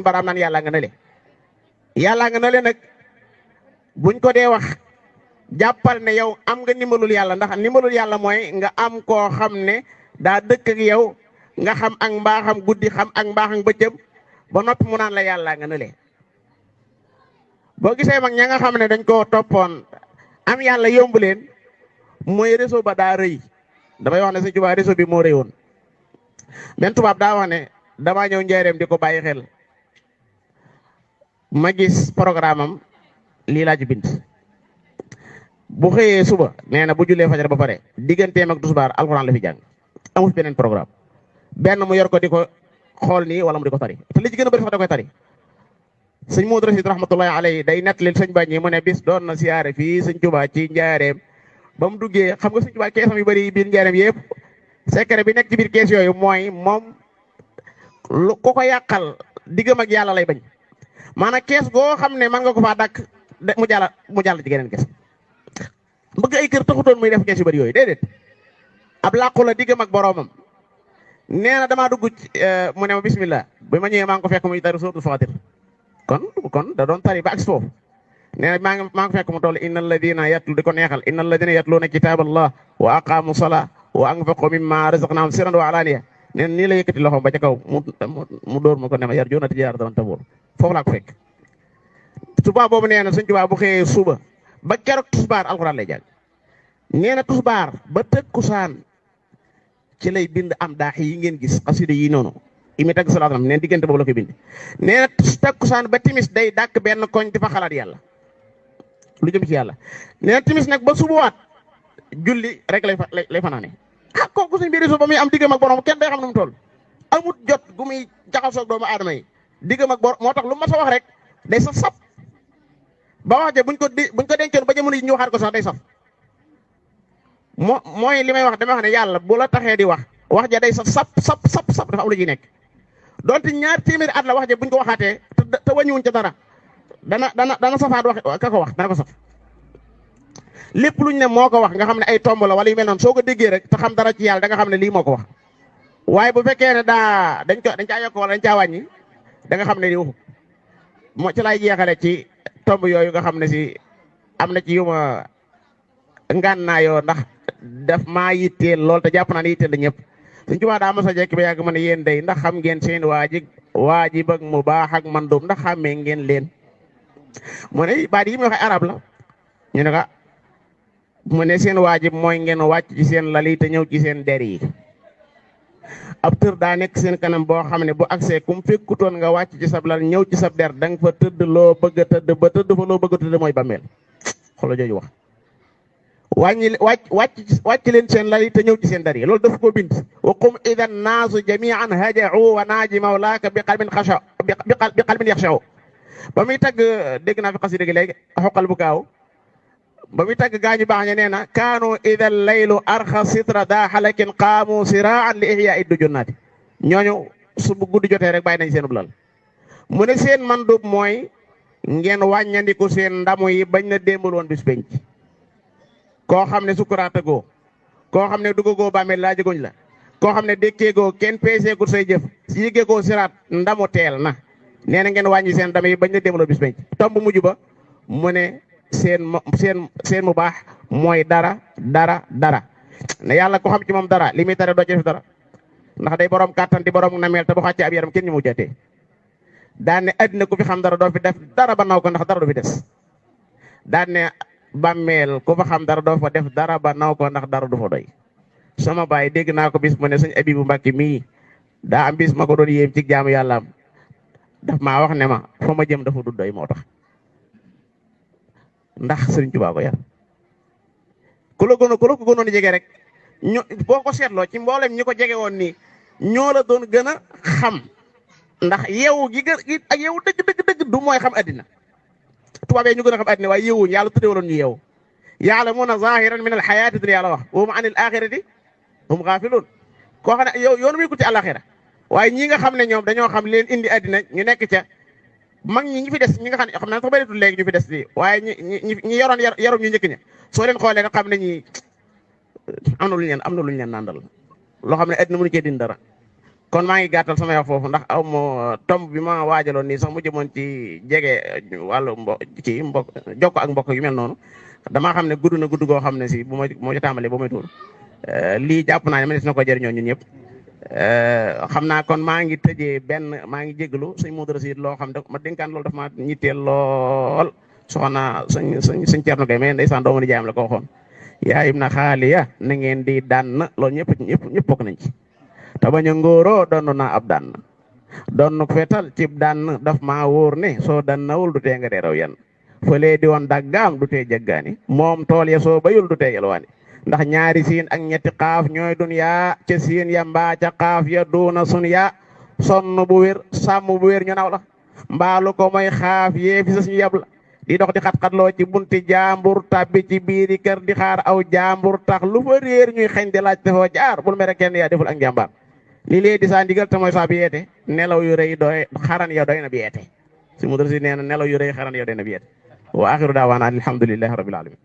seen baraam naan yàlla nga nale yàlla nga nale nag buñ ko dee wax jàppal ne yow am nga ndimbalul yàlla ndax ndimbalul yàlla mooy nga am koo xam ne daa dëkk ak yow nga xam ak mbaaxam guddi xam ak mbaaxam bëccëg ba noppi mu naan la yàlla nga nale boo gisee mag ña nga xam ne dañ koo toppoon am yàlla yomb leen mooy réseau ba daa rëy damay wax ne Sëñ Tuubaa réseau bi moo rëy woon benn tubaab daa wax ne damaa ñëw njaareem di ko bàyyi xel ma gis programme am lii laa ci bind bu xëyee suba nee na bu jullee fajar ba pare digganteem ak tisbaar alxuraan la fi jàng amul beneen programme benn mu yor ko di ko xool nii wala mu di ko tari te li ci gën a bëri sax da koy tari sëñ Moodu Rasiid rahmatullahi alayhi day nettalil sëñ Bañi mu ne bis doon na siyaare fii Sëñ Tuubaa ci njaareem ba mu duggee xam nga Sëñ Tuubaa keesam yu bëri biir njaareem yëpp secret bi nekk ci biir kees yooyu mooy moom lu ko ko yàqal diggam ak yàlla lay bañ maanaam kees goo xam ne mën nga ko faa dàkk mu jàll ci geneen kees bëgg ay kër taxutoon muy def kees yu bëri yooyu déedéet ab làqu la diggam ak boroomam nee na damaa dugg mu ne ma bismillah bi ma ñëwee maa ngi ko fekk muy tari suratul Faatir kon da doon tari ba ak foofu nee na maa ngi fekk mu toll innal ladina yatlu di ko neexal innal ladina yatluuna kitaaballah wa aqaamu salaa wa anfaqu mimma razaqnaahum sirran wa alaaniya nee na nii la yëkkati loxoom ba ca kaw mu dóor ma ko ne ma yarjuuna tijaaratan tabuur foofu laa ko fekk suba boobu nee na Sëñ Tuubaa bu xëyee suba ba keroog tusbaar alxuraan lay jàng nee na tusbaar ba tëkkusaan ci lay bind am daax yi ngeen gis xasida yi noonu imi tagg salaatu am neen diggante boobu la koy bind nee na takkusaan ba timis day dàkk benn koñ di fa xalaat yàlla lu jëm ci yàlla nee na timis nag ba subawaat julli rek lay fanaane kooku suñ biir ba muy am diggam ak borom kenn day xam nu mu toll amut jot gu muy jaxasoog doomu aadama yi diggam ak borom moo tax lu ma sa wax rek day saf sap ba wax ja buñ ko dencoon ba jamono yi ñu waxaat ko sax day saf mooy li may wax dama wax ne yàlla bu la taxee di wax ja day saf sap dafa am lu ji nekk donte ñaar téeméeri at la wax ja buñ ko waxaatee te wàññiwuñ ca dara dana safaat wax ka ko wax dana ko saf lépp luñ ne moo ko wax nga xam ne ay tomb la wala yu mel noonu soo ko déggee rek te xam dara ci yàlla da nga xam ne lii moo ko wax waaye bu fekkee ne dañ caa yokk wala dañ caa wàññi da nga xam ne lii waxu moo ci laay jeexale ci tomb yooyu nga xam ne si am na ci yu ma ngànnaayoo ndax daf maa yitteel lool te jàpp naa ne yitteel la ñëpp Sëñ Tuubaa daa mos a jekk ba yàgg ma ne yéen day ndax xam ngeen seen waajib ak mubaax ak mandub ndax xàmmee ngeen leen mu ne baat yi muy wax arab la ñu ne ko mu ne seen waajib mooy ngeen wàcc ci seen lal yi te ñëw ci seen der yi ab tër daa nekk seen kanam boo xam ne bu agsee kum fekkutoon nga wàcc ci sab lal ñëw ci sab der da nga fa tëdd loo bëgg a tëdd ba tëdd fa loo bëgg a tëdd mooy bàmmeel xoolal jooju wax wàcc leen seen lal yi te ñëw ci seen der yi loolu daf ko bind wa qum idan naasu jamian haja'u wa naaji mawlaaka bi qalbin xasha bi qalbin yaxshaw ba muy tagg dégg naa fi xasida gi léegi xoqal bu kaaw ba muy tagg gaañu baax ña nee na kaanu ida laylu arxa sitra daa xalakin qaamu siraan li ihyaa iddu junnaati ñooñu su bu guddi jotee rek bàyyi nañ seen lal mu ne seen mandub mooy ngeen wàññandiku seen ndamu yi bañ na démbal woon bis penc koo xam ne sukuraatagoo koo xam ne duggagoo bàmmeel laa jëguñ la koo xam ne dékkeegoo kenn peeseegul say jëf si yëggeegoo siraat ndamu teel na nee na ngeen wàññi seen ndam yi bañ na démbal woon bis penc tomb mujj ba mu ne seen mu baax mooy dara ne yàlla ko xam ci moom dara li muy tere doo ci def dara ndax day borom kàttan di borom nameel te bu xàccee ab yaram kenn ñu mu jotee daan ne addina ku fi xam dara doo fi def dara ba naw ko ndax dara du fi des daan ne bàmmeel ku fa xam dara doo fa def dara ba naw ko ndax dara du fa doy sama baay dégg naa ko bis mu ne sëñ Abibu Mbàkke mii daa am bis ma ko doon yéem ci jaamu yàllaam daf maa wax ne ma fa ma jëm dafa du doy moo tax ndax Sëriñ Tuubaa ko yar ku la ko gënoon jege rek boo ko seetloo ci mboolem ñi ko jege woon nii ñoo la doon gën a xam ndax yeewu gi ak yeewu dëgg du mooy xam addina tubaab yi ñu gën a xam addina waaye yeewuñu yàlla tuddee woon ñu yeewu ya'lamuuna zaahiran min al-hayaati dunya yàlla wax wa hum an al-aaxirati hum gaafiluun koo xam ne yoonu muy ko ci àllaaxira waaye ñi nga xam ne ñoom dañoo xam leen indi addina ñu nekk ca mag ñi fi des ñi nga xam ne xam naa sax bëreetul léegi ñu fi des nii waaye ñi yoroon yarum ñu njëkk ña soo leen xoolee rek xam ne ñi am na lu ñu leen nàndal loo xam ne addina mënu cee din dara kon maa ngi gàttal sama wax foofu ndax aw ma tomb bi ma waajaloon nii sax mu jëmoon ci jege wàllu ci mbokk jokko ak mbokk yu mel noonu damaa xam ne gudd na gudd goo xam ne si bu ma ci tàmbalee ba may tuur lii jàpp naa ne ma des na ko jëriñoo ñun ñëpp xam naa kon maa ngi tëjee maa ngi jégalu sëñ Modou Racide loo xam ne ma dénkaan loolu daf ma ñitteel lool soxna sëñ Thierno Gueye mais ndeysaan doomu ni jaayam la ko waxoon yaayim na xaaliya na ngeen di daan loolu ñëpp bokk nañ ci te bañ a ngóoroo doon naa ab daan doon fetal cib daan daf maa wóor ne soo dan nawul du tee nga dee raw yan fëlee di woon daggaam du tee jaggaani moom tool ya soo bayul du tee yelwaani ndax ñaari siin ak ñetti xaaf ñooy duniyaa ca siin ya mbaa ca xaaf ya duuna sun yaa sonn bu wér sàmm bu wér ñu naw la mbaalu ko mooy xaaf yee fi sa suñu yab la di dox di xat-xatloo ci bunti jaambur tabbi ci biiri kër di xaar aw jaambur tax lu fa réer ñuy xeñ di laaj tefoo jaar bul mere kenn yaa deful ak njàmbaar li lee di saa ndigal te mooy saa bi yeete nelaw yu rëy doy xaran ya doy na bi yeete si mu si nee na nelaw yu rëy xaran ya doy na bi yeete wa axiru daawaana alhamdulillahi rabbil alamin